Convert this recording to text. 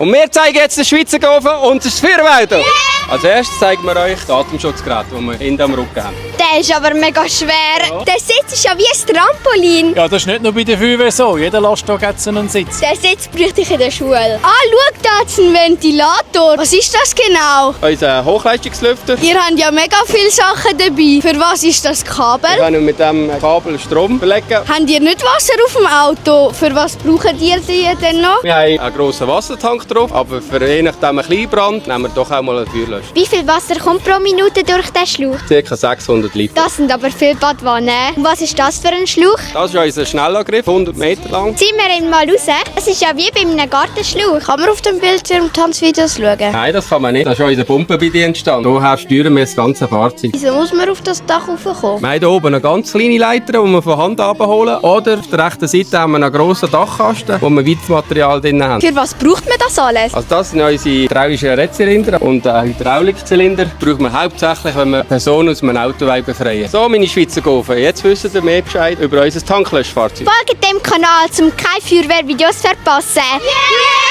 Und wir zeigen jetzt den Schweizer Gofen und das Feuerwehr. Yeah. Als erstes zeigen wir euch das Atemschutzgerät, das wir hinten am Rücken haben. Der ist aber mega schwer. Ja. Der Sitz ist ja wie ein Trampolin. Ja, das ist nicht nur bei der Feuerwehr so. Jeder Lastwagen hat so einen Sitz. Den Sitz bräuchte ich in der Schule. Schau, da ist ein Ventilator. Was ist das genau? Unser Hochleistungslüfter. Ihr habt ja mega viele Sachen dabei. Für was ist das Kabel? Wir können mit dem Kabel Strom verlegen. Habt ihr nicht Wasser auf dem Auto? Für was braucht ihr die denn noch? Wir haben einen grossen Wassertank drauf, aber für je nachdem einen kleinen Brand nehmen wir doch auch mal einen Feuerlöscher. Wie viel Wasser kommt pro Minute durch den Schlauch? Ca. 600 Liter. Das sind aber viele Badwannen. Und was ist das für ein Schlauch? Das ist unser Schnellangriff, 100 Meter lang. Ziehen wir ihn mal raus. Das ist ja wie bei einem Gartenschlauch. Kann man auf dem Bildschirm Tanzvideos schauen? Nein, das kann man nicht. Das ist unser Pumpenbedienstand. Hier steuern wir das ganze Fahrzeug. Wieso muss man auf das Dach raufkommen? Wir haben hier oben eine ganz kleine Leiter, die wir von Hand abholen. Oder auf der rechten Seite haben wir einen grossen Dachkasten, wo wir Weizmaterial drin haben. Für was braucht man das alles? Also das sind unsere hydraulischen Rädzylinder und Hydraulikzylinder braucht man hauptsächlich, wenn wir Personen aus einem Auto befreien. So, meine Schweizer Gofen, jetzt wissen Sie mehr Bescheid über unser Tanklöschfahrzeug. Folgt dem Kanal, um keine Feuerwehrvideos zu verpassen. Yeah!